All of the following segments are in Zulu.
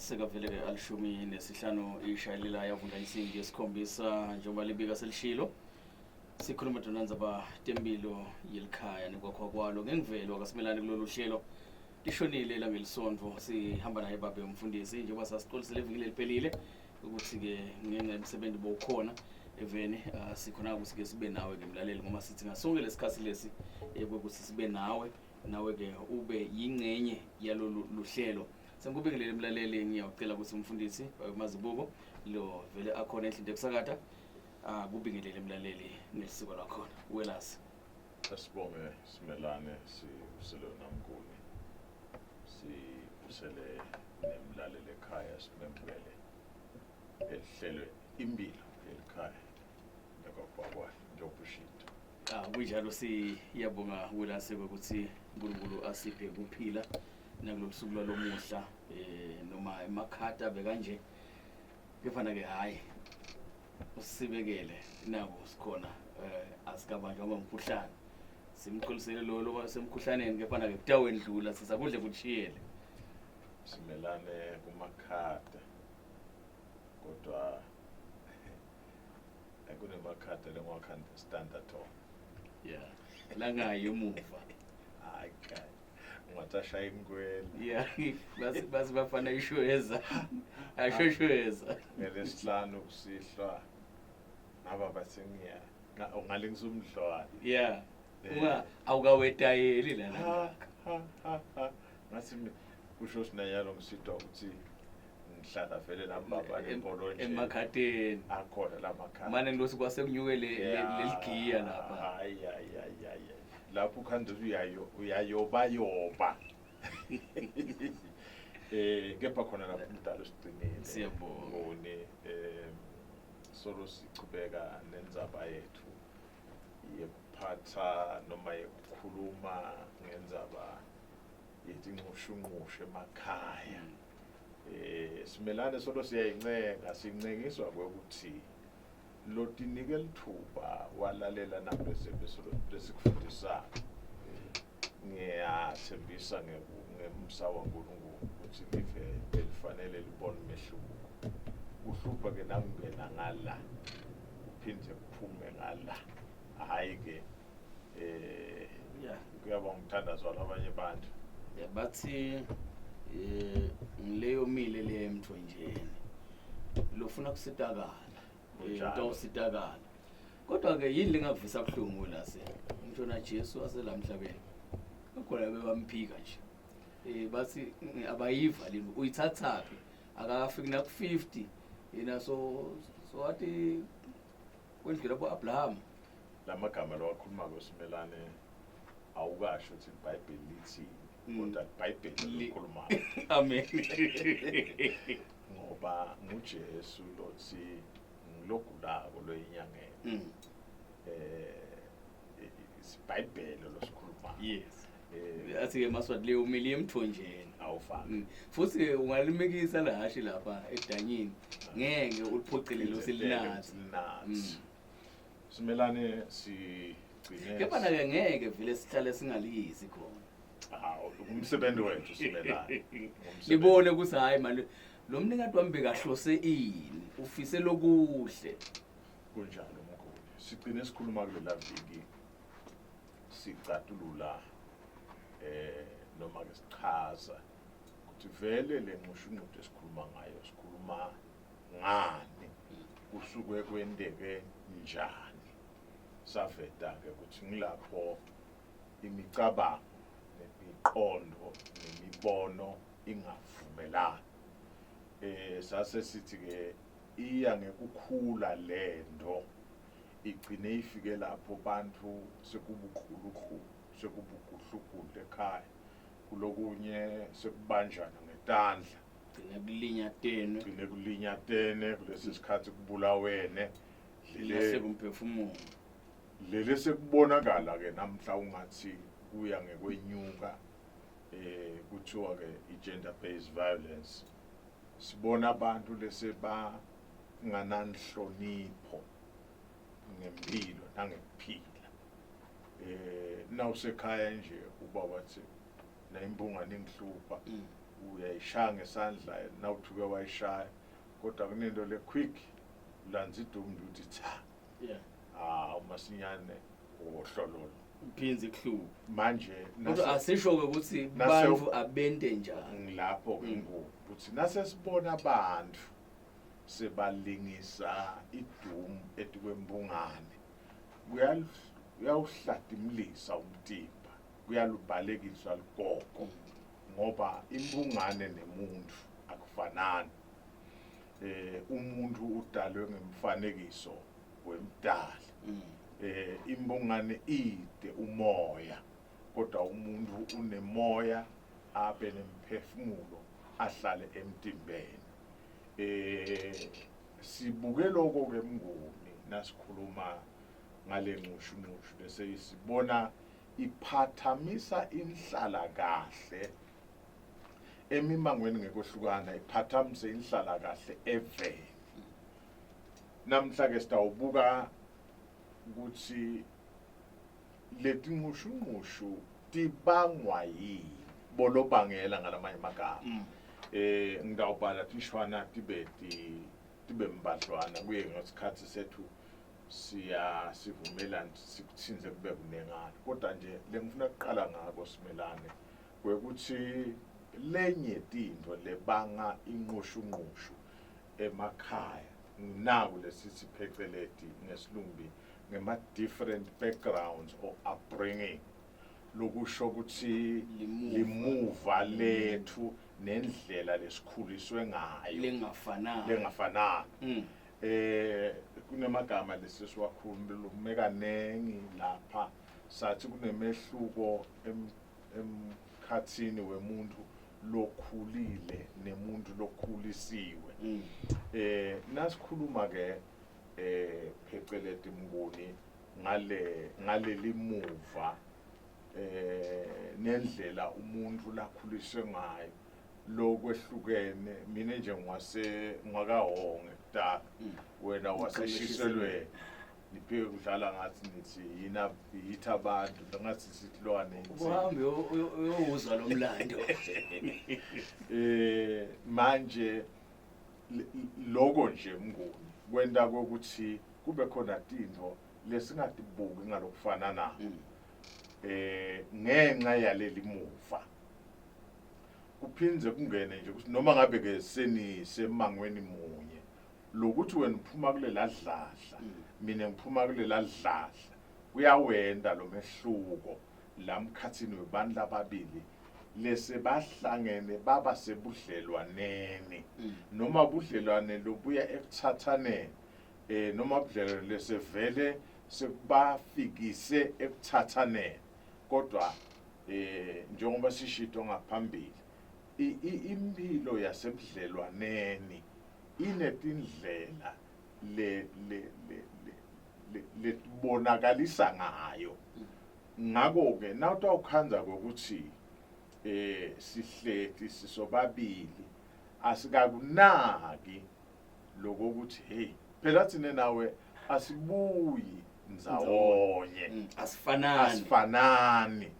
Sekavele-ke 15 ishayelela yavunda insimbi yesikhombisa njengoba libika selishilo. Sikhuluma donandzaba tempilo yelikhaya nekwakhiwa kwalo ngengivelo akasimelane kulolu hlelo. Lishonile langelisonto sihamba naye babe umfundisi njengoba sasixolisele evikini eliphelile ukuthi-ke ngenxa yemisebenzi bowukhona eveni sikhona ukuthi-ke sibe nawe ke mlaleli ngoba sithi ngasonke lesikhathi lesi kwekuthi sibe nawe nawe-ke ube yingcenye yalolu luhlelo. Sengikubingelele mlaleli, ngiyawucela ukuthi umfundisi babe Mazibuko lo vele akhona endlini yokusakata akubingelele mlaleli ngelisiko lwakhona. Welasi. Asibonge simelane sivusele namnguni sivusele nemlaleli ekhaya simemukele elihlelwe impilo yelikhaya nekwakwakwalo njengoba ushito. Kunjalo, siyabonga welase ukuthi uNkulunkulu asiphe kuphila nakulolu suku lwalomuhla noma emakhata bekanje kefana ke hayi usibekele nako sikhona asikabanjwa ngomkhuhlane simxolisele lo lo semkhuhlaneni kefana ke kutawendlula sisakudle kuchiyele simelane kumakhata kodwa kunemakhata lengiwakha-standard on. Yeah, langayi emuva. Hayi cha, ungathi ashaya inkwela. Yeah, basi bafana ishweza ashoshweza. Ngelesihlanu kusihlwa ngaba basengiya ungalingisa umdlwane. Yeah, unga awukawetayeli lana. Ha ha ha ha, ngathi kusho sinayalo ngisidwa ukuthi ngihlala vele nambaba nempolo nje emakhateni akhona lamakhata mane ngilosi kwase kunyuke leligiya lapha. Hayi hayi hayi hayi, lapho ukhanda uyayo uyayoba yoba kepha khona lapho umdala usigcinile. Siyabonga. Ngoni solo sichubeka nendzaba yethu yekuphatha noma yekukhuluma ngendzaba yetincushunqushu emakhaya. Simelane solo siyayincenga, sincengiswa kwekuthi lotinike lithuba walalela nakulesebe lesikufundisayo. Ngiyathembisa ngemsa waNkulunkulu ukuthi live elifanele libone umehluko. Kuhlupha ke nakungena ngala kuphinde kuphume ngala, hhayi ke kuyaba ngumthandazo walabanye abantu. Yeah, bathi ngileyo mile le emthonjeni lofuna kusitakala Kunjalo. Utawusitakala kodwa ke yini lengakuvisa buhlungu lase ngisho na Jesu asela emhlabeni khona bebamphika nje bathi abayiva lento uyithathaphi akafiki na ku 50 yena so wathi kwendlula ku Abraham. Lamagama lawakhuluma kwesimelane awukasho ukuthi iBhayibheli lithini kodwa iBhayibheli likhuluma. Amen. Ngoba nguJesu lothi ngilogulako loyinyangeni. Isibhayibheli losikhuluma. Yes. Athi ke Maswati leyo umile emthonjeni. Awufaki. Futhi ungalimikisa lahashi lapha edanyini ngeke uliphoqele lo silinathi. Silinathi. Simelane sigcine. Kepha ke ngeke vele sihlale singaliyisi khona. Hawu, umsebenzi wethu simelane. Libone ukuthi hayi manje lo mnikati wami bekahlose ini, ufise lokuhle. Kunjalo mkhulu. Sigcine sikhuluma kulela viki sicatulula noma ke sichaza ukuthi vele le nqushunquthu esikhuluma ngayo sikhuluma ngani, kusuke kwenteke njani. Saveta ke ukuthi ngilapho imicabango nemiqondo nemibono ingavumelani. Sase sithi ke iya ngekukhula lento igcine ifike lapho bantu sekubukhulukhulu sekubuguhlugudlu ekhaya, kulokunye sekubanjana ngetandla, gcine kulinyatene, gcine kulinyatene kulesi sikhathi kubulawene lahleka umphefumulo. Lele sekubonakala ke namhla ungathi kuya ngekwenyuka kuthiwa ke i-gender based violence. Sibona abantu leseba ngananhlonipho ngempilo nangekuphila. Nawusekhaya nje uba wathi na imbunga ningihlupha. Uyayishaya ngesandla nawuthuke wayishaya, kodwa kunento le quick ulanza iDoom nje uthi cha. Ah, umasinyane wohlololo. Phinzi kuhluku. Manje kodwa asisho ke ukuthi bantu abente njani. Ngilapho ke ngoku ukuthi nase sibona abantu sebalingisa iDoom etikwembungane, kuyawuhladimlisa umtimba, kuyalubalekisa lugogo, ngoba imbungane nemuntu akufanani. Umuntu udalwe ngemfanekiso wemdali. Imbungane ide umoya, kodwa umuntu unemoya abe nemphefumulo ahlale emtimbeni. Sibuke lokho ke Mnguni nasikhuluma ngale nxushu nxushu, bese isibona iphathamisa inhlala kahle emimangweni ngekwehlukana, iphathamise inhlala kahle eveni. Namhla ke sitawubuka ukuthi letinxushunxushu tibangwa yini, bolobangela ngalamanye amagama. Ngitawubhala tishwana tibe mbadlwana kuye ngesikhathi sethu, siya sivumelana sikuthinze kube kunengana. Kodwa nje lengifuna ukuqala ngako Simelane kwekuthi lenye tintfo lebanga inqushunqushu emakhaya naku lesithi pheceleti ngesilumbi ngema different backgrounds or upbringing, lokusho ukuthi limuva. Limuva lethu nendlela lesikhuliswe ngayo lengafanani. Lengafanani. Kunemagama lesisiwakhulume kanengi lapha, sathi kunemehluko emkhathini wemuntu lokhulile nemuntu lokhulisiwe. Nasikhuluma ke pheceleti Mnguni ngaleli muva nendlela umuntu lakhuliswe ngayo lokwehlukene, mina nje ngwase ngwakahonge kudala, wena waseshiselweni, niphike kudlala ngathi nithi yina yithi abantu ngathi sithi lwane. Uhambe uyowuzwa lo mlando. Manje loko nje Mnguni kwenta kokuthi kube khona tintfo lesingatibuki ngalokufanana ngenxa yaleli muva. Kuphindze kungene nje ukuthi noma ngabe ke seni semangweni munye, lokuthi wena uphuma kulela dladla, mina ngiphuma kulela dladla, kuyawenda lo mehluko la mkhathini webantu lababili lesebahlangene baba sebudlelwaneni, noma budlelwane lobuya ekuthathaneni, noma budlelwane lesevele sekubafikise ekuthathaneni. Kodwa njengoba sishito ngaphambili, impilo yasebudlelwaneni inetindlela le le le le letibonakalisa ngayo. Ngakho ke nawutawukhandza ukuthi sihleti sisobabili asikakunaki lokuthi hey, phela thina nawe asibuyi ndzawonye. Asifanani. Asifanani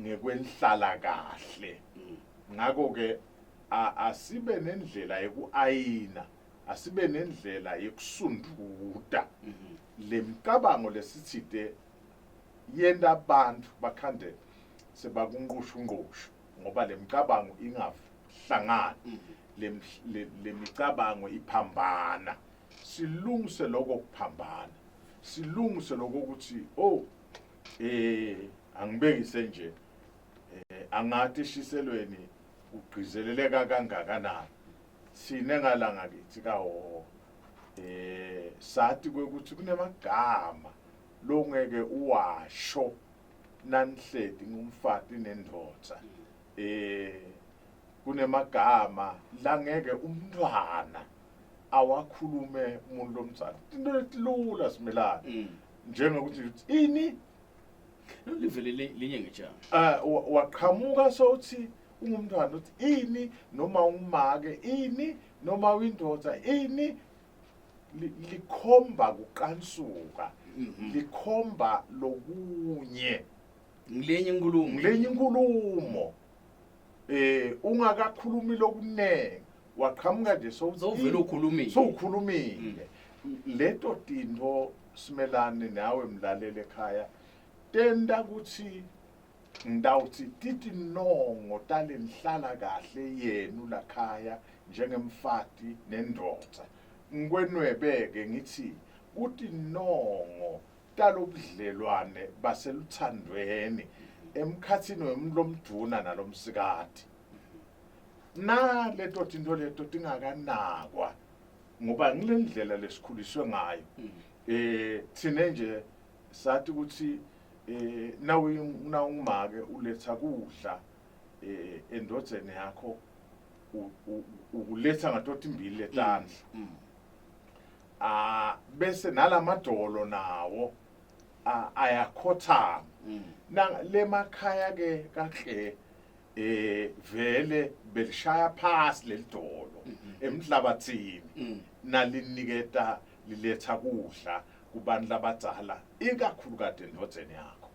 ngekwenhlala kahle. Ngakho ke asibe nendlela yekuayina, asibe nendlela yekusunduda lemicabango lesithide yenta abantu bakhande sebakunqushunqushu, ngoba lemicabango ingahlangani, lemicabango iphambana. Silungise lokho kuphambana, silungise lokho ukuthi oh, angibekise nje, angathi eshiselweni ugqizeleleka kangakanani. Sine ngalanga kithi kaho sathi kwekuthi kunemagama longeke uwasho nanihleti ngumfati nendoda, kunemagama langeke umntwana awakhulume umuntu lomdzala, into letilula Simelane, njengokuthi uthi ini. Livele linye ngetshana. Waqhamuka sothi ungumntwana uthi ini, noma umake ini, noma uyindoda ini, likhomba kuqansuka, likhomba lokunye. Ngilenye inkulumo. Ngilenye inkulumo. Ungakakhulumi lokunengi, waqhamuka nje sowuvele ukhulumile. Sowukhulumile. Leto tinto, simelane nawe mlaleli ekhaya, tenta ukuthi ngitawuthi titinongo talenhlala kahle yenu lakhaya njengemfati nendvodza. Ngikwenwebe-ke ngithi kutinongo talobudlelwane baseluthandweni emkhathini wemlomdvuna nalomsikati. Na leto tinto leto tingakanakwa, ngoba ngile ndlela lesikhuliswe ngayo. Thine nje sathi ukuthi nawungumake uletha kudla endodzeni yakho, ukuletha ngatotimbili letandla. Ah, bese nalamadolo nawo ayakhothama. Na lemakhaya ke kahle vele belishaya phasi lelidolo emhlabathini, naliniketa liletha kudla kubantu labadzala, ikakhulukati endodzeni yakho.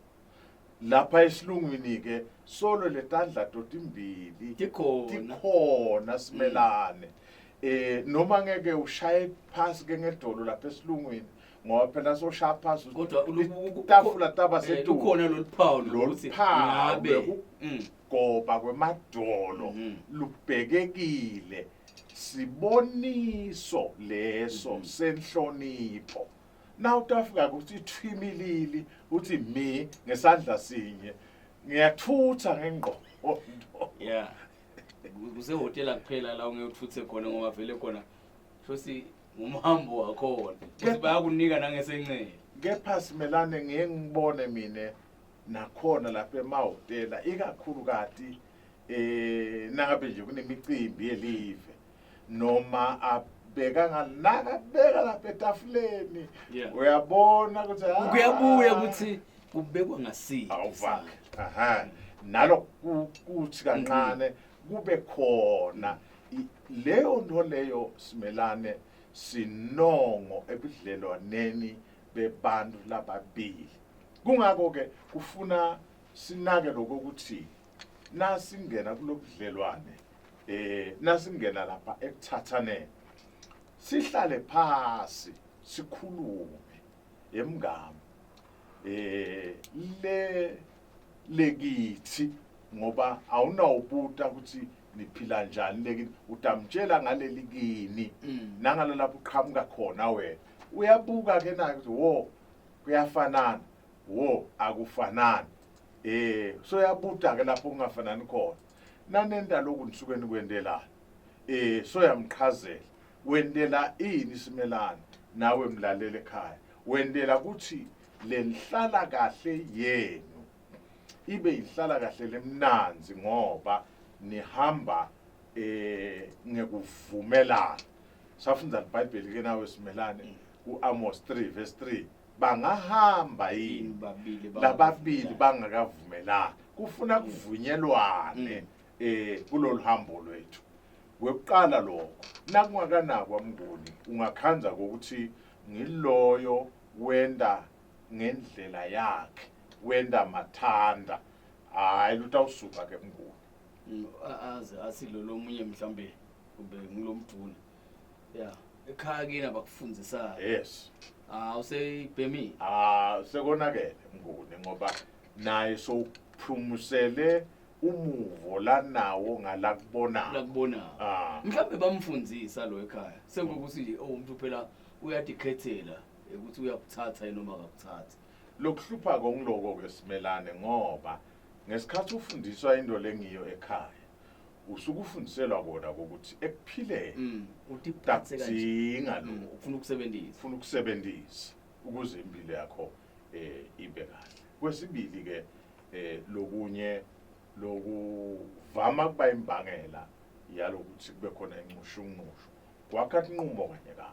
Lapha esilungwini ke solo letandla totimbili tikhona. Tikhona, simelane. Noma ngeke ushaye phasi ke ngedolo lapha esilungwini, ngoba phela soshaya phasi kodwa tafula taba setulu. Lukhona lolu phawu lolu lokuthi phawu ngabe goba kwemadolo lubhekekile, siboniso leso senhlonipho. Na utafika ukuthi ithwimilili, uthi mi ngesandla sinye ngiyathutha ngengqondo. Yeah, kusehhotela kuphela la ungeke uthuthe khona, ngoba vele khona shosi ngumhambo wakhona, futhi bayakunika nangesencele. Kepha simelane, ngiye ngibone mine nakhona lapha emahhotela, ikakhulukati nangabe nje kunemicimbi yelive noma abeka nganaka beka lapha etafuleni, uyabona ukuthi kuyabuya ukuthi kubekwa ngasiphi awuvaka aha nalo kuthi kancane kube khona leyo nto leyo, simelane, sinongo ebudlelwaneni bebantu lababili. Kungako ke kufuna sinake lokho ukuthi nasingena kulobudlelwane, nasingena lapha ekuthathaneni, sihlale phasi sikhulume emngami le lekithi, ngoba awunawubuta ukuthi niphila njani lekini, utamtshela ngaleli kini nangalo lapho uqhamuka khona wena. Uyabuka ke naye ukuthi wo kuyafanana, wo akufanani. So yabuta ke lapho kungafanani khona, nanenda lokhu nisuke nikwendelana. So yamchazela wendela ini simelane nawe mlaleli ekhaya, wendela ukuthi lenhlala kahle yenu ibe inhlala kahle lemnanzi, ngoba nihamba ngekuvumelana. Safunda iBhayibheli ke nawe simelane kuAmos 3 verse 3, bangahamba yini babili lababili bangakavumelani? Kufuna kuvunyelwane kulolu hambo lwethu. Kwekuqala lokho, nakungakanakwa mnguni, ungakhanza ukuthi ngiloyo wenda ngendlela yakhe, wenda mathanda, hayi lutawusuka ke mnguni. Aze athi lo lomunye mhlambe kumbe ngilomduna ya ekhaya kini abakufundisayo. Ah, useyibhemile. Ah, sekonakele mnguni, ngoba naye sowuphumusele umuvo lanawo ngalakubonayo. Lakubonayo. Ah. Mhlambe bamfundzisa lo ekhaya sekukuthi nje, oh, umuntu phela uyadikhethela ukuthi uyakuthatha yini noma akakuthathi. Lokuhlupha kongiloko ke simelane, ngoba ngesikhathi ufundiswa into lengiyo ekhaya, usuke ufundiselwa kona ukuthi ekuphileni utiphathe kanje. Takudzinga lokhu. Ufuna ukusebenzisa. Ufuna ukusebenzisa ukuze impilo yakho ibe kahle. Kwesibili ke, lokunye lokuvama kuba imbangela yalokuthi kube khona incushunqushu, kwakha inqumo kanye kanye.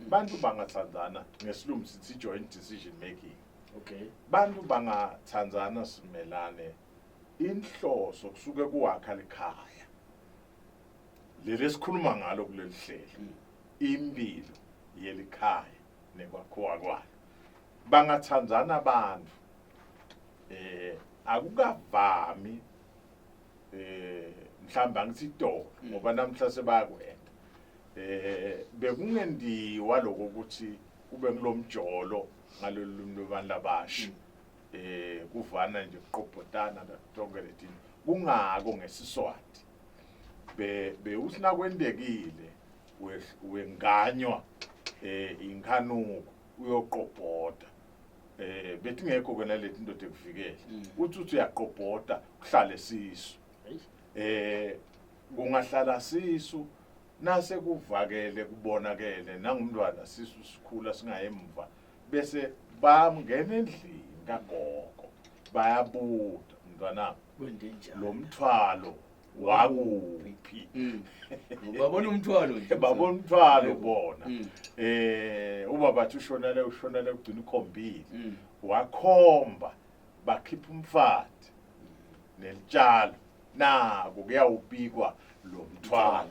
Bantu bangathandzana, ngesilungu sithi joint decision making. Bantu bangathandzana simelane, inhloso kusuke kuwakha likhaya leli esikhuluma ngalo kuleli hlelo, impilo yelikhaya nekwakhiwa kwalo. Bangathandzana abantu, akukavami. Mhlawumbe angithi itolo, ngoba namhla sebayakwenda. Bekungendiwa lokho ukuthi kube ngilomjolo ngalolu limi lwabantu labasha, kuvana nje, kuqobhotana tonke letini. Kungako ngeSiswati be bewuthi nakwendekile wenganywa inkhanuko, uyoqobhota, bethi ngekho kena lethi indoda ekuvikela. Uthi uyaqobhota, kuhlale sisu. Kungahlala sisu, nase kuvakele, kubonakele nangumntwana, sisu sikhula singayemva, bese bangena endlini kagogo, bayabuta, "Mntwana, Kwente njani? lo mthwalo wakuphi?" Babona umthwalo nje. Babona umthwalo bona. Ubaba athi ushonele, ushonele, ugcina ukhombile. Wakhomba, bakhipha umfati nelitshalo, nako kuyawubikwa lo mthwalo.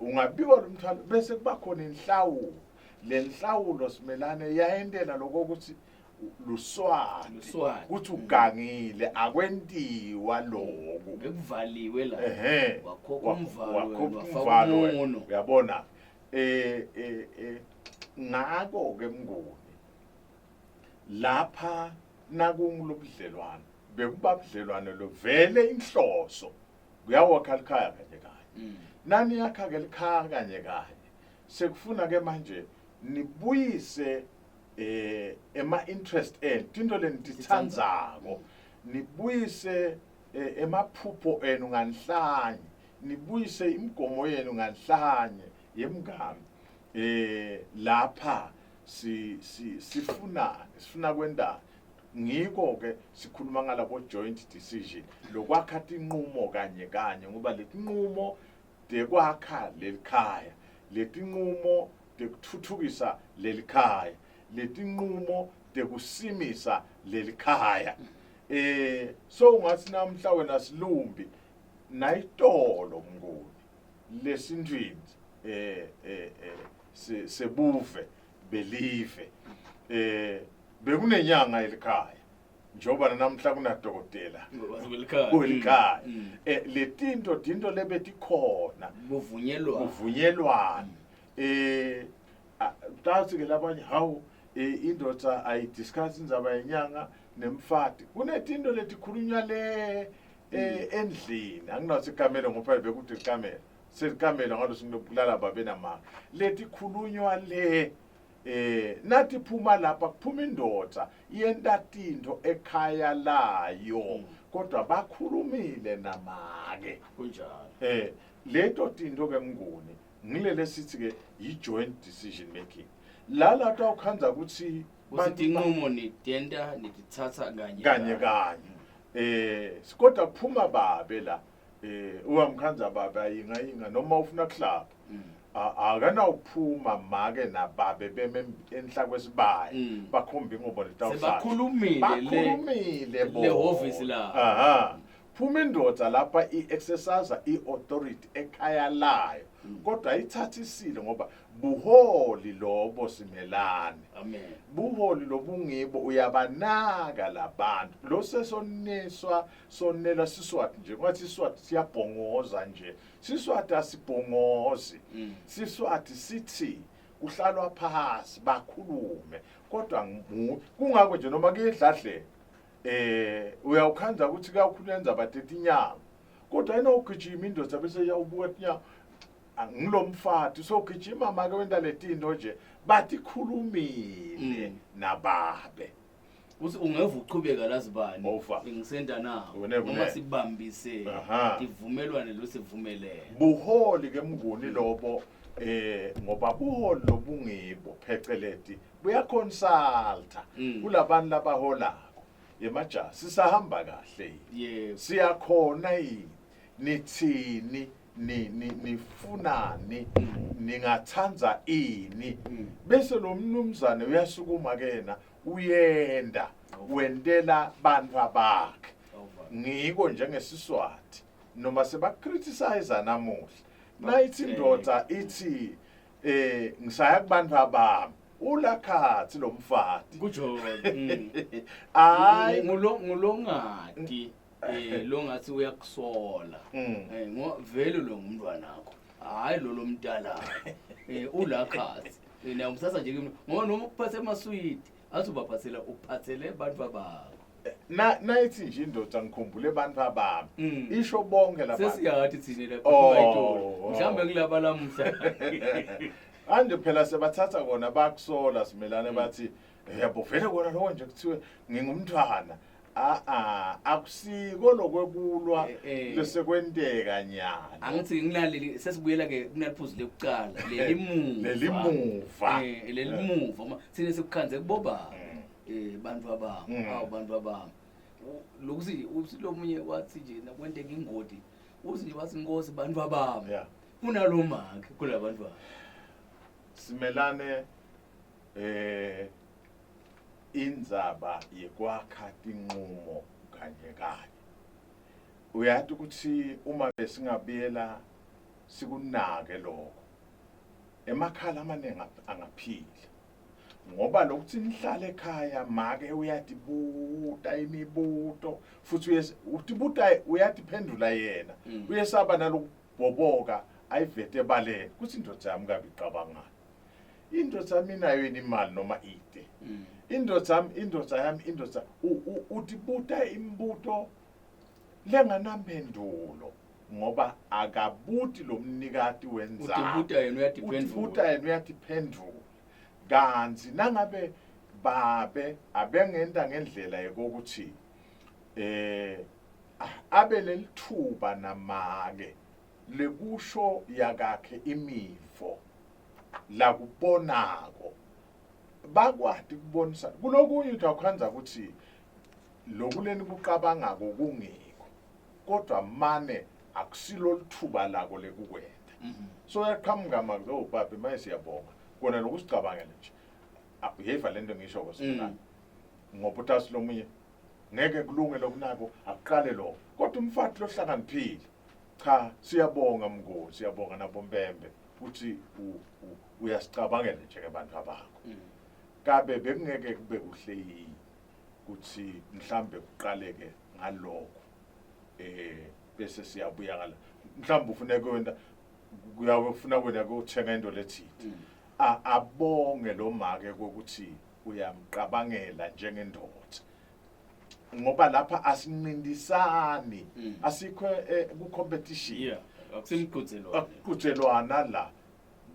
Ungabikwa lo mthwalo, bese kuba khona inhlawulo. Le nhlawulo, simelane, yayentela lokho ukuthi luswati, Luswati. ukuthi ugangile, akwentiwa lokhu. Bekuvaliwe la. Wakhokha umvalo Wakhokha wena, wafaka umvalo wena. umuno. Uyabona, ngako ke Mnguni, lapha nakungulobudlelwano, bekuba budlelwano lo vele inhloso kuyawakha likhaya kanye kanye. Nani yakha ke likhaya kanye kanye, sekufuna ke manje nibuyise ema interest enu, tinto lenititsandzako, nibuyise emaphupho enu nganhlanye, nibuyise imigomo yenu nganhlanye yemngami. Lapha si si sifunani, sifuna kwendani? Ngiko ke sikhuluma ngalabo joint decision, lokwakha tinqumo kanye kanye, ngoba letinqumo tekwakha lelikhaya, letinqumo tekuthuthukisa lelikhaya, letinqumo tekusimisa lelikhaya. So ungathi namhla wena silumbi nayitolo, Mnguni, lesintwini sebuve belive, bekunenyanga elikhaya, njengoba namhla kunadokotela Welikhaya. kwelikhaya. Letinto tinto lebetikhona. Kuvunyelwa. Kuvunyelwana. Tathi ke labanye, hawu, indoda ayidiscuss indzaba yenyanga nemfati. Kunetinto letikhulunywa le endlini, anginathi ikamelo, ngoba bekuthi ikamelo selikamelo ngalo sinokulala babe namanga, letikhulunywa le. Nathi phuma lapha, kuphuma indoda, yenta tinto ekhaya layo, kodwa bakhulumile namake. Kunjalo. Leto tinto ke, Mnguni, ngilele sithi ke i-joint decision making, la la tawukhandza ukuthi Kuthi bantu tinqumo nitenta, nititsatsa kanye kanye kanye. Kodwa kuphuma babe la, uyamkhandza babe ayinga yinga noma ufuna kuhlapha. Akanawuphuma make nababe beme enhla kwesibaya, bakhomba ingobo letawuhlala. Sebakhulumile le Bakhulumile bona. Lehhovisi la. Aha, phuma indoda lapha, i-exercise i-authority ekhaya layo, kodwa ayithathisile, ngoba buholi lobo, simelane. Amen. Buholi lobungibo, uyabanaka labantu. Lo sesoniswa, sonela Siswati nje, ngathi Siswati siyabhongoza nje. Siswati asibhongozi. Siswati sithi kuhlalwa phasi bakhulume, kodwa kungako nje noma kuyedladleni, uyawukhandza ukuthi kuyakhulunywa indzaba tetinyama, kodwa inawugijima indoda bese iyawubuka tinyama ngilomfati, sogijima make wenta letinto nje, batikhulumile nababe. Uthi ungeva uchubeka lazibani Over. ngisenta nawo Wena noma kunene. sibambise tivumelwane lo sivumelene. Buholi ke, Mnguni, lobo, ngoba buholi lobungibo pheceleti buyaconsulta kulabantu labaholako, yemajaha, sisahamba kahle yini? Yebo. Siyakhona yini? Nithini? ni ni nifunani? Ningathandza ini? Bese lo mnumzane uyasukuma kena, uyenda, wentela bantu abakhe. Over. Ngiko njengeSiswati noma sebacriticize namuhla, nayithi indoda ithi ngisaya kubantu abami, ulakhathi lo mfati. Kujola. Hayi. Ngulo ngulongati. Lo ngathi uyakusola. Ngo vele lo ngumntwana wakho. Hayi lo lomntala. Ulakhasi. Na umsasa nje kimi ngoba noma ukuphathe amaswidi athi ubaphathela uphathele abantu babakho. Na nayithi nje indoda ngikhumbule abantu abami. Isho bonke labantu. Sesiyathi thina lapha Oh, bayitolo. oh. Mhlambe kulaba lamuhla. Anje phela sebathatha kona bakusola simelane bathi yabo vele kona lokho nje kuthiwe ngingumntwana. A a akusiko lokwekulwa lesekwenteka nyalo. Angithi nginaleli sesibuyela ke kunaliphuzu lekuqala lelimuva. Lelimuva. Lelimuva uma thina sikukhanze kuboba. Bantu abami, awu bantu abami. Lokuthi usilomunye wathi nje nakwenteka ingodi, uthi nje wathi inkosi bantu abami. Kunalo makhe kulabantu abami. Simelane indzaba yekwakha tinqumo kanye kanye. Uyathi ukuthi uma besingabuyela sikunake lokho emakhala amaningi angaphila ngoba lokuthi nihlale ekhaya make uyatibuta imibuto futhi utibuta uyatiphendula yena. Uyesaba nalokubhoboka ayivete ebaleni kuthi indoda yami kabi iqabangani, indoda yami inayo yini imali noma ide, indoda yami, indoda yami, indoda utibuta imibuto lenganampendulo ngoba akabuti lo mnikati wenzalo. Utibuta yena uyatiphendula. Utibuta yena uyatiphendula. Kanti nangabe babe abengenta ngendlela yokuthi abe lelithuba namake lekusho yakakhe imivo lakubonako bakwati kubonisa kulokunye uthi awukhanza ukuthi lokuleni kuqabangako kungekho kodwa mane akusilo lithuba lako lekukwenda. So yaqhamuka manje, oh babe maye siyabonga kona lokusicabangela nje uyeva lento ngisho kwesibona ngoba utasi lomunye ngeke kulunge lokunako akuqale lo kodwa umfati lohlakaniphile cha siyabonga mngozi siyabonga nabompembe uthi uyasicabangela nje ke bantu abakho. Kabe bekungeke kube kuhle yini kuthi mhlambe kuqaleke ngalokho bese siyabuya ngala mhlambe ufuneka wena kuyafuna wena ukuthenga into lethile. Abonge lo make ukuthi uyamqabangela njengendoda ngoba lapha asincintisani asikho ku competition. Akusimqhudelwana. Akuqhudelwana la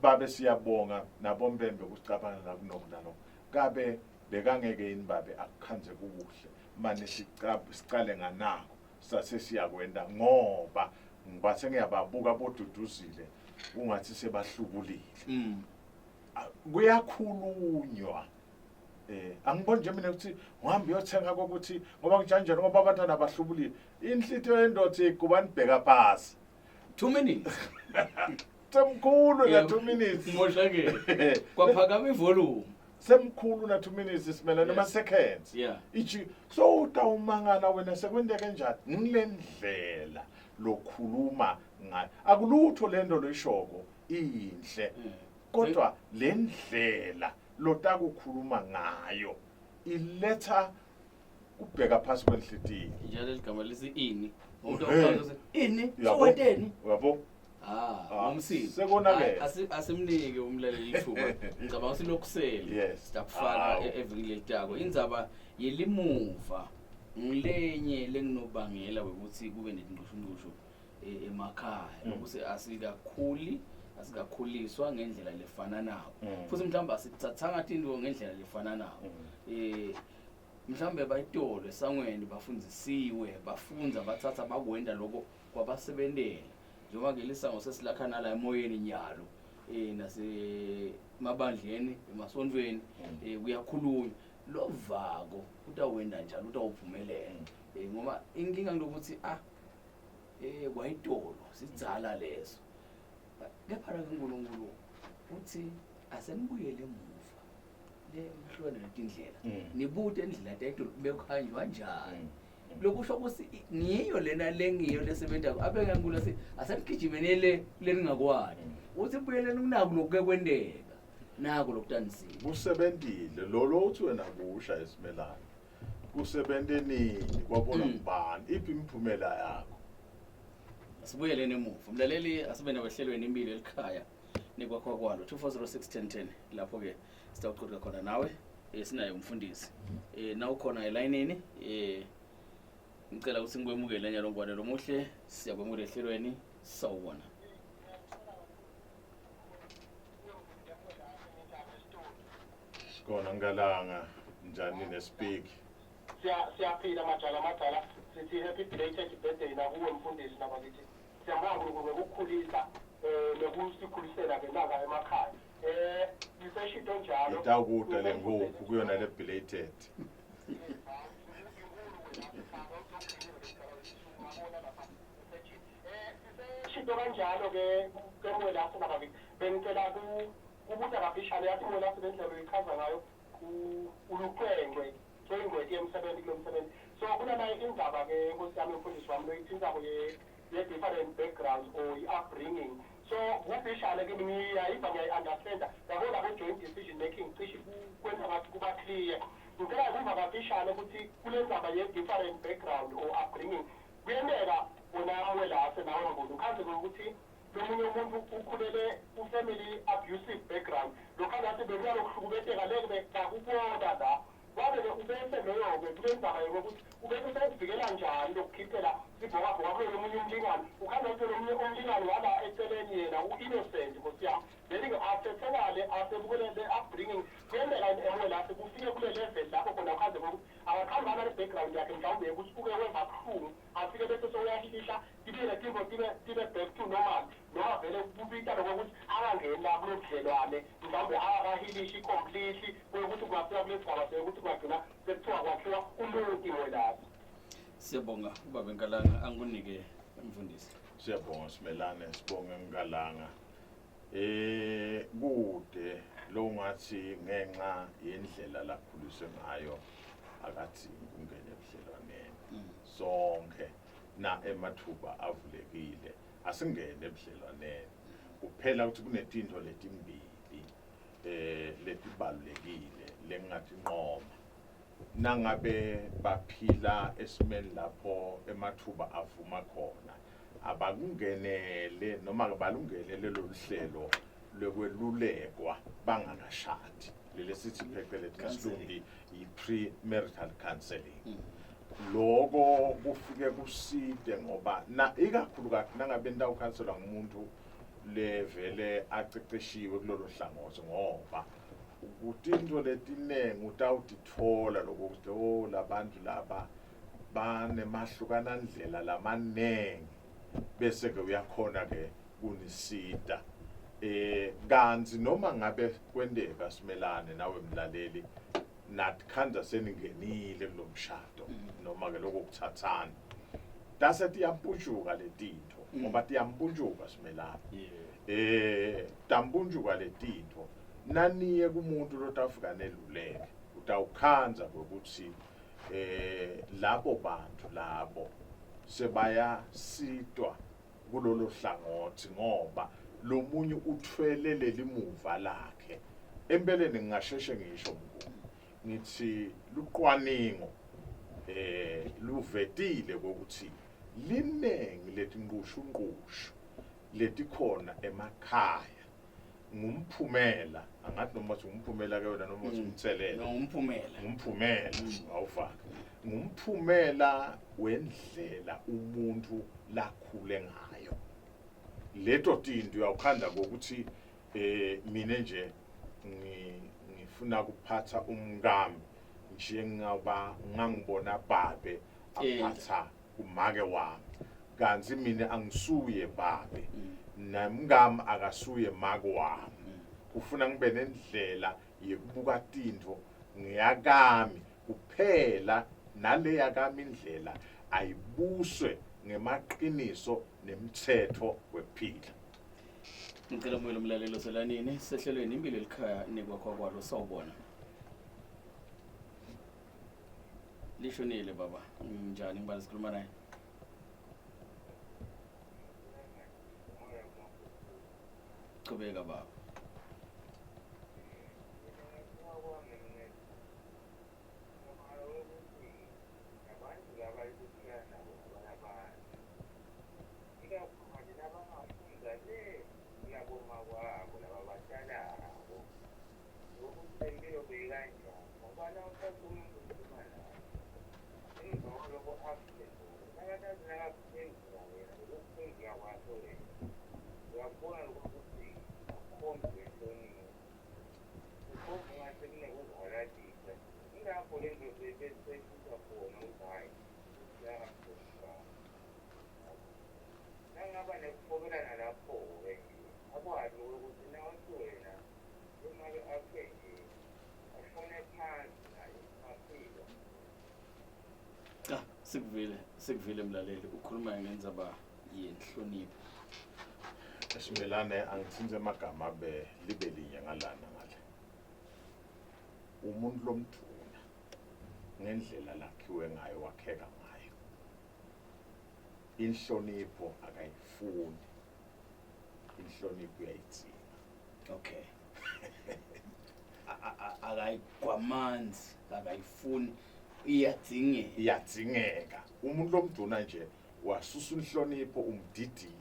babe siyabonga nabompembe ukucabangela kunokunalo kabe bekangeke yini babe akukhanze kukuhle manje sicale nganako sase siyakwenda ngoba ngibathe ngiyababuka boduduzile ungathi sebahlubulile. Kuyakhulunywa. Angiboni nje mina ukuthi uhambe uyothenga kokuthi ngoba ngijanjani ngoba abantwana abahlubulile inhlitho yendoda iguba nibheka phansi 2 minutes. Semkhulu na 2 minutes. Moshakele. Kwaphakama ivolume. Semkhulu na 2 minutes simela noma seconds. Ithi so utawumangala wena sekwenteke kanjani ngilendlela lokhuluma ngayo. Akulutho lento loyishoko inhle. Kodwa lendlela lotakukhuluma ngayo iletha kubheka phansi kwenhlitiyo. Njalo ligama lisi ini. Umuntu oqala ini sokwenteni? Uyabo? Ngomsini. Sekonakele. Asimnike umlaleli ithuba. Ngicabanga ukuthi lokusele. Sitakufaka evikini lelitako. Indzaba yelimuva ngilenye lenginobangela ukuthi kube netinqushu emakhaya ukuthi asikakhuli asikakhuliswa ngendlela lefana nawo. Futhi mhlawumbe asithathanga tinto ngendlela lefana nawo. Mhlawumbe bayitolo esangweni bafundisiwe bafunza bathatha bakwenda lokho kwabasebentela njengoba ke lisango sesilakha nala emoyeni nyalo nase mabandleni emasontweni kuyakhulunywa lovako utawenda njalo utawuphumelela ngoba inkinga ngilokuthi kwayitolo sidzala leso kepha la uNkulunkulu uthi asenibuyele emuva le mhlwana letindlela nibute indlela tayitolo bekuhanjwa kanjani lokusho ukuthi ngiyo lena lengiyo lesebenzako abengankulu asi asenigijimene le leningakwadi uthi buyeleni kunaku lokuke kwenteka naku lokutanisile kusebentile lo lo uthi wena kusha esimelane. Kusebente nini kwabona ngubani iphi imiphumela yakho? Asibuyeleni emuva mlaleli, asibe nawehlelweni impilo elikhaya nekwakho kwalo 24061010 lapho ke sitawuxoxa khona nawe. Sinaye umfundisi nawukhona elayinini, ngicela ukuthi ngikwemukele nyalo ngwane lomuhle, siyakwemukela ehlelweni, sawubona. Sikhona ngalanga njani nespeak? Siyaphila majala amadala, sithi happy belated birthday nakuwe mfundisi nabakithi. Siyabonga uNkulunkulu ngokukhulisa nokusikhulisela ke naka emakhaya. Ngiseshito njalo. Itawukuda le nkukhu kuyona le belated. Shito kanjalo ke kemwelase nabakithi. Bengicela kubuza kafishane, yathi mwelase le ndlela uyichaza ngayo uluqwengwe seyingweti yemsebenzi kulo msebenzi. So kunana indaba ke nkosi yami mfundisi wami loyithintsako ye-different backgrounds or i-upbringing. So kufishane kimi ngiyayiva, ngiyayi-understanda yabo labo joint decision making cishe kwenza ngathi kuba clear. Ngicela kuva kafishane ukuthi kule ndaba ye-different background or upbringing kuyenteka wona mwelase nawe Mnguni ukhanze ukuthi lomunye umuntu ukhulele ku-family abusive background, lokhu ngathi bekuyalokuhlukubeteka leke bekakubona la wabe-ke ubese loyo-ke kule ndaba yokuthi ubese sewuvikela njani lokukhiphela sibhokabhoka kulo lomunye umlingane, ukhanda ukuthi lomunye umlingane wala eceleni yena u-innocent nkosi yami. Then-ke asethelale asebukele le upbringing kuyenteka emwelase kufike kule level lapho khona ukhanze ngokuthi akakuhambana ne-background yakhe mhlawumbe yokuthi uke weva buhlungu, afike bese sewuyahlisha tibele tintfo tibe back to normal, noma vele kubita lokokuthi angangeni la kulo budlelwane mhlawumbe akakahilishi completely kuyokuthi kungafika kule sigaba sekuthi kungagcina sekuthiwa kwakhiwa umuti mwelapho. Siyabonga ubaba Nkalanga, angikunike mfundisi. Siyabonga Simelane, sibonge Nkalanga. Kude lo ngathi ngenxa yendlela lakhuliswe ngayo akathi kungene ebudlelwaneni. Sonke na emathuba avulekile asingene ebudlelwaneni. Kuphela ukuthi kunetinto letimbili letibalulekile lengathi nqoma. Nangabe baphila esimeni lapho emathuba avuma khona abakungenele noma balungenele lolu hlelo lokwelulekwa bangakashadi, leli sithi phecelezi ngesilungu i-pre-marital counseling. Loko kufike kuside ngoba na ikakhulukazi nangabe nitawukhanselwa ngumuntu levele aceceshiwe kulolo hlangothi, ngoba kutinto letiningi utawutitfola lokuthi oh labantu laba banemahlukanandlela lamaningi, bese ke uyakhona ke kunisita. Kanti noma ngabe kwenteka Simelane nawe mlaleli nathi khanza seningenile kulomshado noma ke lokho kuthathana tase tiyampuntshuka letinto, ngoba tiyampuntshuka Simelane, tampuntshuka letinto. Naniye kumuntu lotafika neluleke utawukhanza ukuthi labo bantu labo sebayasitwa kulolo hlangothi, ngoba lomunye uthwele lelimuva lakhe. Empeleni ngingasheshe ngisho mkhulu ngithi luqwaningo luvetile ukuthi linengi letinqushunqushu letikhona emakhaya ngumphumela, angathi noma uthi ngumphumela ke wena noma uthi umthelela. Ngumphumela. Ngumphumela awufaka ngumphumela wendlela umuntu lakhule ngayo. Leto tinto uyawukhanda ngokuthi mina nje ngifuna kuphatha umkami njengoba ngangibona babe aphatha kumake wami, kanti mina angisuye babe namngami akasuye make wami. Ufuna ngibe nendlela yekubuka tintfo ngiyakami kuphela, naleya kami indlela ayibuswe ngemaqiniso nemthetho wekuphila. Ngicela umukele umlaleli oselanini sehlelweni impilo elikhaya nekwakho kwalo, sawubona. Lishonile baba, njani ngibala sikhuluma naye? Chubeka baba. lesiphila nabo labantu. Ikakhulukazi labangafunda le kulabomakwabo lababatalako. Lokuthi lempilo beyikanjani ngoba nawuthatha umuntu ukhuluma naye emva kwaloko akuphendule nakathatha nakakuphendula yena lokuphendula kwakho yena uyakubona lokho ukuthi akukhombi inhlonipho ukhomba ngathi kunekuzihalalisa ingakho le nto seyisuka khona ukuthi hhayi uyangahloniphanga nangaba nekufobelana lapho-ke nje akwazi ukuthi nawuthi wena imali akhe nje ashone phansi naye aphila. Cha, sikuvile, sikuvile mlaleli, ukhuluma ngendzaba yenhlonipho. Simelane angithinze amagama abe libe linye ngalana ngale. Umuntu lomduna ngendlela lakhiwe ngayo wakheka ngayo. Inhlonipho akayifuni. Inhlonipho uyayidzinga. Okay. Akayigwamanzi, akayifuni, iyadzingeka. Iyadzingeka. Umuntu lomduna nje wasusa inhlonipho umdidile.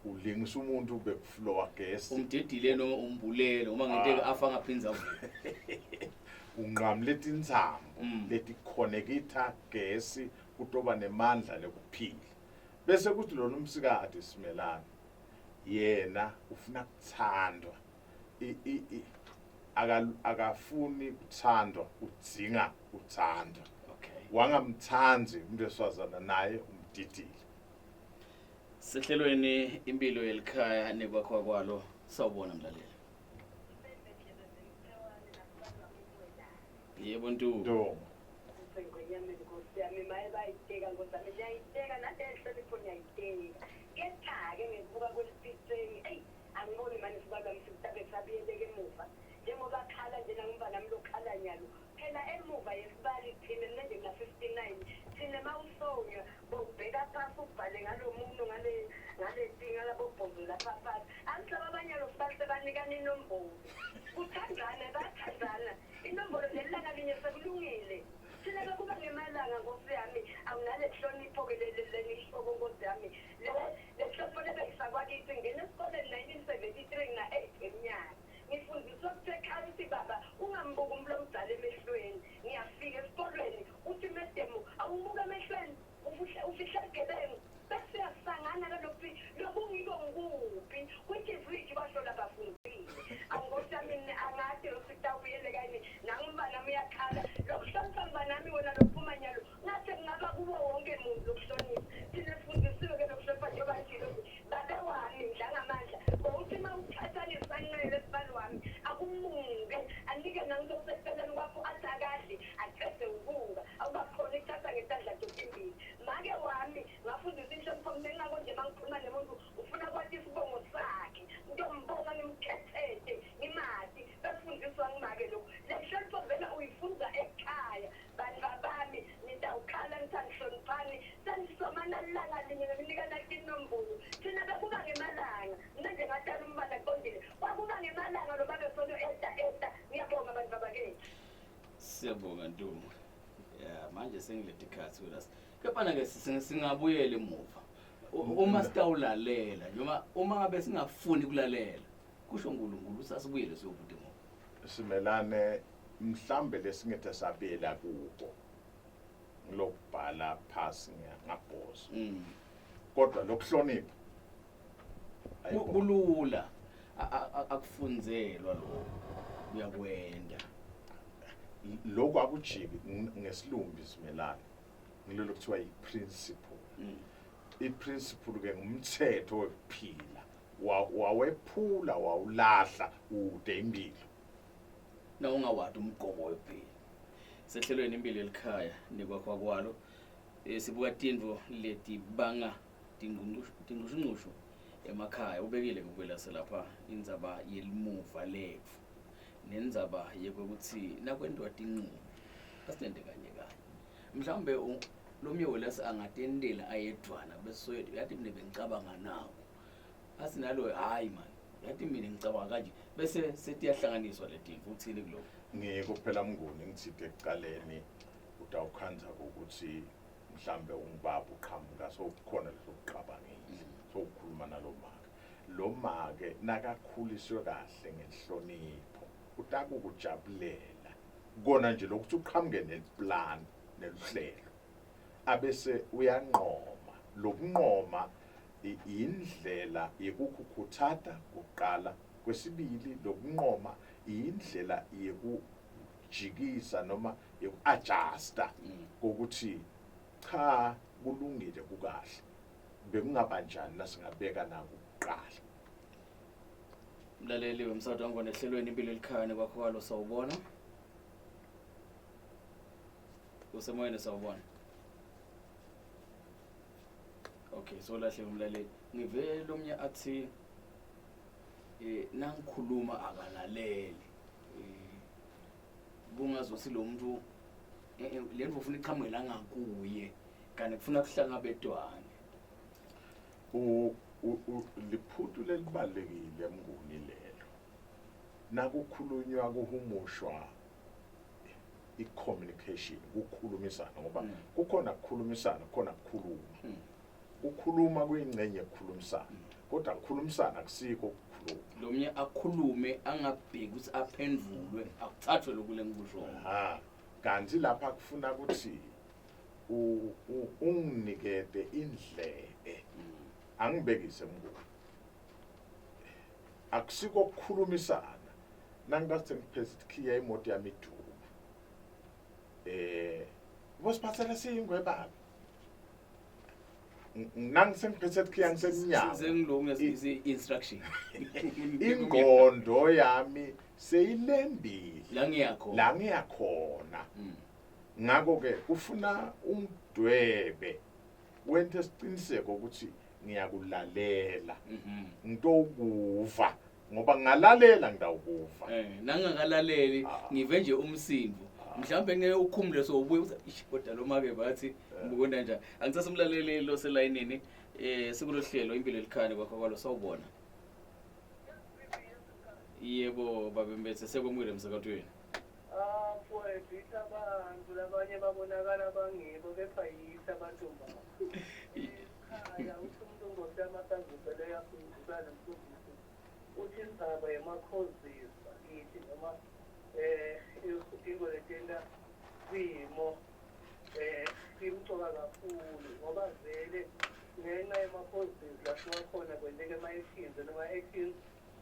Ulingisa umuntu bekuflowa gesi. Umdidile noma umbulele uma ngenteka afa angaphinza avuke. Unqamule tintsambo letikhonekitha gesi kutoba nemandla lekuphila. Bese kuthi lona umsikade simelana yena ufuna kuthandwa. Akafuni kuthandwa, udzinga kuthandwa. Okay. Wangamthandi umuntu wesifazana naye umdidile. Sehlelweni impilo yelikhaya nekwakhiwa kwalo, sawubona mlaleli. Yebo Ntu. Ntu. Ngonyameni Nkosi yami maye bayiteka Nkosi yami niyayiteka nale nhlonipho niyayiteka. Kepha-ke ngikubuka kwelipitseni eyi angiboni mane sibalwa msitabe sabuyeleke emuva njengoba khala nje nangumva nami lokhala nyalo phela emuva yesibali thina mina nje ngina-59 thina mawusonywa bowubheka phasi ubhale ngalo muno ngale ngale tinga labobhozo lapha phasi angihlaba abanyalo sibali sebanikana inombolo kuthandana bayathandana inombolo nelanga linye sekulungile thina bekuba ngemalanga nkosi yami awunale hlonipho-ke lengihloko nkosi yami le hlonipho lebeyifakwa kithi ngingena esikoleni 1973 ngina-8 eminyaka ngifundiswa ukuthi ekhaya uthi baba ungambuki umuntu omdala emehlweni ngiyafika esikolweni uthi medemu awumbuka emehlweni ufihla igebengu bese uyasangana nalokuthi lokungiko ngikuphi which is which bahlola bafundile awunkosi yami angathi lokhu sitawubuyele kayini nangumbanami uyakhala lokuhlonipha mbanami wena lokuphuma nyalo ngathi kungaba kuwo wonke muntu lokuhlonipha thina sifundisiwe-ke lokuhlonipha njengoba njilo babe wami ndlangamandla bowuthi uma uthathanisa nqele esibali wami akumuke anike nangizoseceleni kwakho athi akadli aqede ukuka awubakhona ikuthatha ngesandla totimbili make wami ngafundisa inhlonipho mina engako nje uma ngikhuluma nemuntu ufuna kwathi isibongo sakhe ngiyombonga ngimkhethete ngimati befundiswa ngimake lokhu le nhlonipho vele uyifunda ekhaya bantu babami nitawukhala nithandihloniphani sanisomana lilanga linye ngekunikana tinombolo thina bekuba ngemalanga mina nje ngatala umbala kuqondile kwakuba ngemalanga lo babe solo eta eta ngiyabonga bantu babakethu Siyabonga Ntungu. Ya manje sengilethe ikhathi wena. Kepha ke singabuyela emuva. Uma sitawulalela noma uma ngabe singafuni kulalela kusho uNkulunkulu sasibuyele siyobuda emuva. Simelane mhlambe lesingethe sabela kubo ngilokubhala phasi ngabhozo. Kodwa lokuhlonipha Kulula akufunzelwa lokho uyakwenda. Lokhu akujiki ngesilumbi simelane ngilolo kuthiwa i-principle. I-principle ke ngumthetho wekuphila wawephula wawulahla ude impilo. Na ungawadi umgomo wekuphila. Sehlelweni impilo elikhaya nekwakhiwa kwalo sibuka tintfo letibanga tingushungushu emakhaya ubekile kukwelase lapha indzaba yelimuva letfu nendzaba yekwekuthi nakwentiwa tinqumo asitente kanye kanye mhlawumbe lomnye welase angatentela ayedvwana bese yathi mina bengicabanga nawo athi nalo hayi man yathi mina ngicabanga kanje bese setiyahlanganiswa le tintfo uthini kuloko Ngiko phela Mnguni ngithide ekucaleni utawukhandza ukuthi Mhlambe ungibaba uqhamuka sokukhona lokuqabangile, sokukhuluma nalomake. Lo make nakakhuliswe kahle ngenhlonipho, utakukujabulela kona nje lokuthi uqhamuke neplan neluhlelo, abese uyanqoma. Lokunqoma indlela yekukhukhuthatha kuqala. Kwesibili, lokunqoma indlela yekujikisa noma yoku-adjusta kokuthi cha, kulungile, kukahle, bekungaba njani nasingabeka naku kuqala. Mlaleli wemsakazo wangona ehlelweni Impilo Elikhaya nekwakho kwalo, sawubona. Usemoyeni, sawubona. Okay, so lahle umlaleli. Ngive lomnye athi nangikhuluma akalaleli. Bungazothi lo muntu le nto ufuna iqhamuke la ngakuye, kanti kufuna kuhlangabedwane. Liphutu lelibalekile Mnguni lelo. Nakukhulunywa kuhumushwa i-communication, kukhulumisana, ngoba kukhona kukhulumisana, kukhona kukhuluma. Kukhuluma kuyingxenye yokukhulumisana, kodwa kukhulumisana akusiko ukukhuluma. Lo mnye akhulume angabheki ukuthi aphendvulwe, akuthathwe lokhu lengikusho. Ha, kanti lapha kufuna ukuthi unginikete indlebe, angibekise Mnguni. Akusiko ukukhulumisana. Nangingathi ngiphethe ikhiya imoto yami iduma, bosiphathele singwe baba, nangisengiphethe ikhiya ngisemnyango, Sengilokhu ngesingisi instruction. Ingqondo yami seyilembile la ngiyakhona, la ngiyakhona. Ngakho ke ufuna ungidwebe, wente isiqiniseko ukuthi ngiyakulalela, ngitokuva, ngoba ngalalela ngidawukuva. Nangakalaleli, Ah. ngive nje umsindo, mhlawumbe ngeke ukhumule, so ubuye uthi ish, kodwa lo make bathi ngibona njani. Angithatha umlaleli lo selayinini. Sikulohlelo Impilo Elikhaya kwakho kwalo, sawubona. Yebo babe Mbethe, sekwemukele emsakatweni. Ah, mfowethu, yithi abantu labanye babonakala bangibo, kepha yithi abantu. Ekhaya uthi umuntu nkosi yami asazivele yafundzisa nemfundisi, uthi indzaba yemakhozisi bakithi noma into letenta simo imcoka kakhulu, ngoba vele ngenxa yema-causes lasuka khona kwenteka ema-actions, noma actions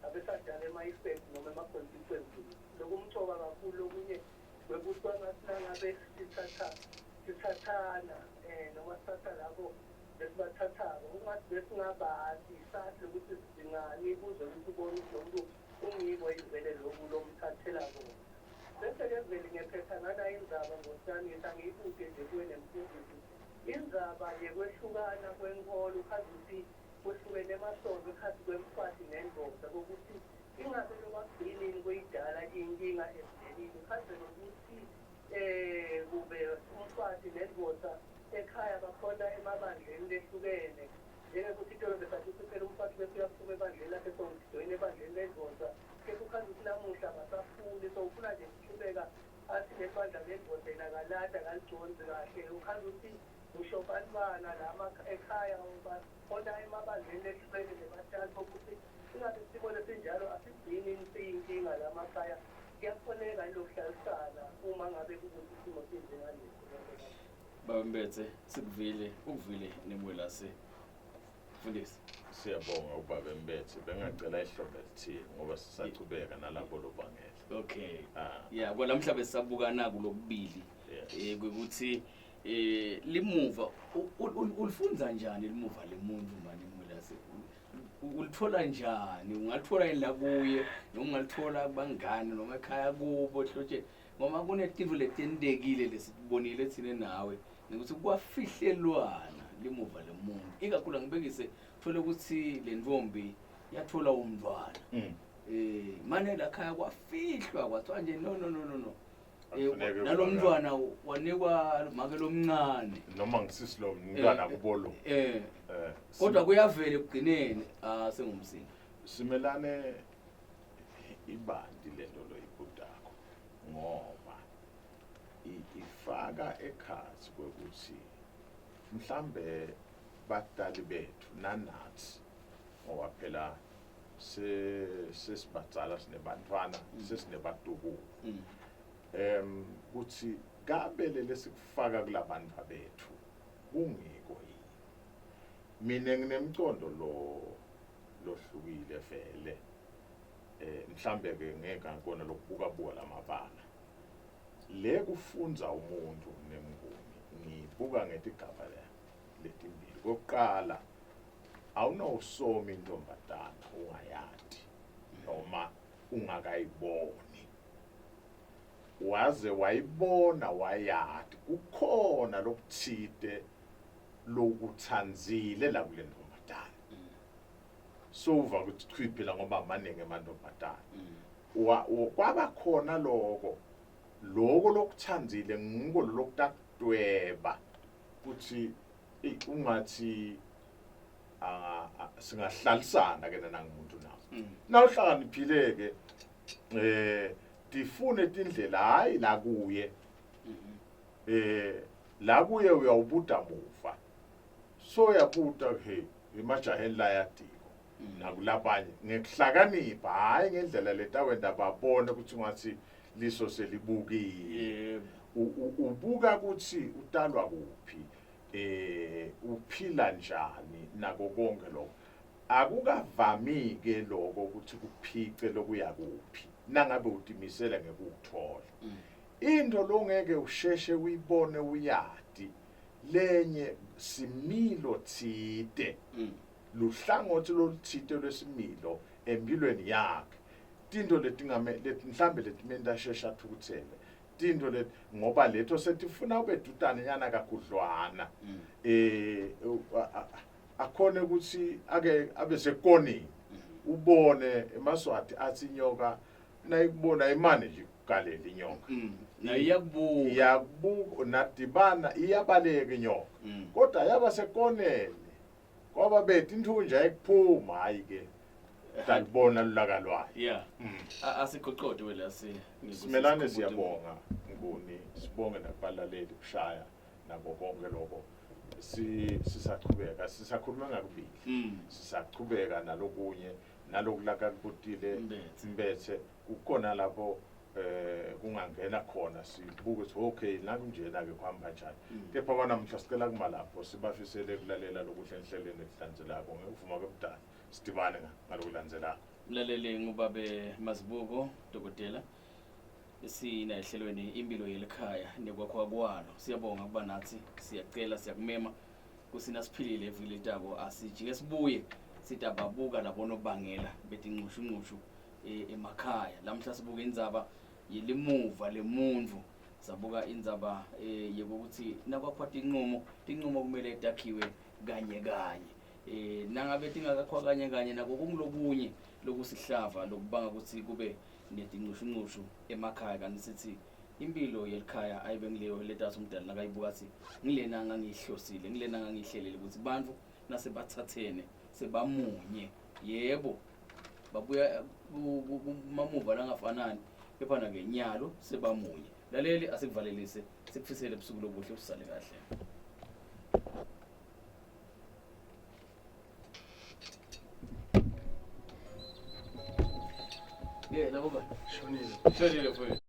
abesadala ema-effects noma ema-consequences. Lokumcoka kakhulu lokunye kwekuthi kwangathi nangabe sithatha sithathana noma sithatha labo besibathathako, kungathi besingabati sathi lokuthi sidingani kuze ukuthi ubone ukuthi lo muntu ungibo yivele loku lomthathela kona. Bese-ke vele ngiyaphetha nganayo indzaba ngosami, ngithi angiyibude nje kuwe nemfundisi indzaba yekwehlukana kwenkolo, ukhazi ukuthi kwehlukene emasonto ekhathi kwemfati nendoda, kokuthi ingabe lokwakugcinini kuyidala inkinga emndenini, ukhaze nokuthi kube umfati nendoda ekhaya bakhona emabandleni lehlukene, njengekuthi itolo besathi ukuthi phela umfati bese uyaphuma ebandleni lakhe, sowujoyina ebandleni lendoda, kepha ukhazi ukuthi namuhla abasafuni, sowufuna nje ukuchubeka athi lelibandla lendoda yena akalada akaliconsi kahle. Ukhazi ukuthi usho bantwana la ekhaya bakhona emabandleni lehlukene nebatali, bokuthi ingabe isimo lesinjalo asigcini siyinkinga la makhaya, kuyakhoneka yilokuhlalisana uma ngabe kukuthi isimo sinjengalesi. Babe Mbethe, sikuvile, ukuvile nemwelase mfundisi. Siyabonga ubaba Mbethe. Bengacela ihlombe elithile ngoba sisachubeka nalabo lobangela. Okay. Ah. Ya, kwalamhla besabukana kulokubili kwekuthi limuva ulifunza njani limuva lemuntu manje mwelase, ulithola njani? Ungalithola yini la kuye, noma ungalithola kubangani noma ekhaya kubo hlotsheni? Ngoba kunetinto letentekile lesibonile thine nawe nekuthi kwafihlelwana limuva lemuntu, ikakhulu angibekise, thole ukuthi le ntombi yathola umntwana, mane la khaya kwafihlwa, kwathiwa nje no, no, no, no, no. Akufuneki Nalo ufakazi. mntwana wanikwa make lomncane. Noma ngisisi lo mntwana kubolo. Kodwa kuyavela ekugcineni, ah, sengumsindo. Simelane ibandi lento loyibudako, ngoba ifaka ekhathi kwekuthi Mhlambe batali bethu nanathi ngoba phela sesibadzala sinebantwana sesinebatukulu. Kuthi kabele lesikufaka kulabantu bethu kungiko yini. Mina nginemcondo lo lohlukile vele. Mhlambe ke ngeke ngikona lokubuka buka lamabala. Le kufunza umuntu nemnguni ngibuka ngetigaba letimbili. Kokuqala awunawusomi intombazana ungayati noma ungakayiboni. Waze wayibona wayati kukhona lokuthite lokuthanzile la kule ntombazana. Sowuva ukuthi chwiphela ngoba maningi amantombazana. Kwaba khona lokho lokho lokuthanzile ngiko lokutakudweba kuthi ungathi singahlalisana ke nangumuntu nawo. Nawuhlakaniphile ke tifune tindlela hayi la kuye. La kuye uyawubuda muva. So yabuda he emajaheni la yadiko nakulabanye ngekuhlakanipha hayi ngendlela letawenda babone ukuthi ungathi liso selibukile. Ubuka ukuthi utalwa kuphi, uphila njani nako konke lokho. Akukavami ke lokho ukuthi kuphice lokuya kuphi nangabe utimisele ngekukuthola. Into longeke usheshe uyibone uyati lenye similo thide. Luhlangothi loluthide lwesimilo empilweni yakhe. Tinto letingame letinhlambe letimenta shesha athukuthele. Tinto let ngoba letho setifuna ube dudane nyana kakhudlwana. Akhone ukuthi ake abe sekonini. Ubone emaswati athi inyoka nayikubona imane nje kugalela inyoka. Nayo iyakubuka. Iyakubuka nadibana iyabaleka inyoka. Kodwa yaba sekoneni. Kwaba bethu inthunja ekuphuma hayi ke. Dalibona lulaka lwayo. Yeah. Asigoqode wena si. Simelane siyabonga Nguni, sibonge nakubalaleli kushaya nabo konke lokho. Sisachubeka, sisakhuluma ngakubili. Sisachubeka nalokunye nalokulaka kubutile Mbethe kukhona lapho kungangena khona sibuke ukuthi okay nakunjena ke kuhamba kanjani. Kepha kwanamhla sicela kuma lapho sibafisele kulalela lokuhle enhlelweni ekuhlanzelako ngekuvuma kwebudala sidibane ngalokulandzelako. Mlaleli ngubabe Mazibuko dokotela sina ehlelweni impilo yelikhaya nekwakhiwa kwalo. Siyabonga kuba nathi, siyacela siyakumema kusina siphilile eviki letako asijike sibuye sitababuka labonobangela betincushunqushu emakhaya. Lamhla sibuka indzaba yelimuva lemuntfu, sabuka indzaba yekuthi nakwakhiwa tinqumo kumele takhiwe kanye kanye. Nangabe tingakakhwa kanye kanye nako kungulokunye lokusihlava lokubanga ukuthi kube netincushunqushu emakhaya. Kanti sithi impilo yelikhaya ayibe ngileyo letathi umdala nakayibuka athi ngilena ngangihlosile, ngilena ngangihlelele ukuthi bantfu nasebathathene sebamunye. Yebo babuya kumamuva langafanani kepha nake nyalo sebamunye. Laleli asikuvalelise sikufisele busuku lobuhle usale kahle. Yeah, labo ba. Shonile. Shonile mfowethu.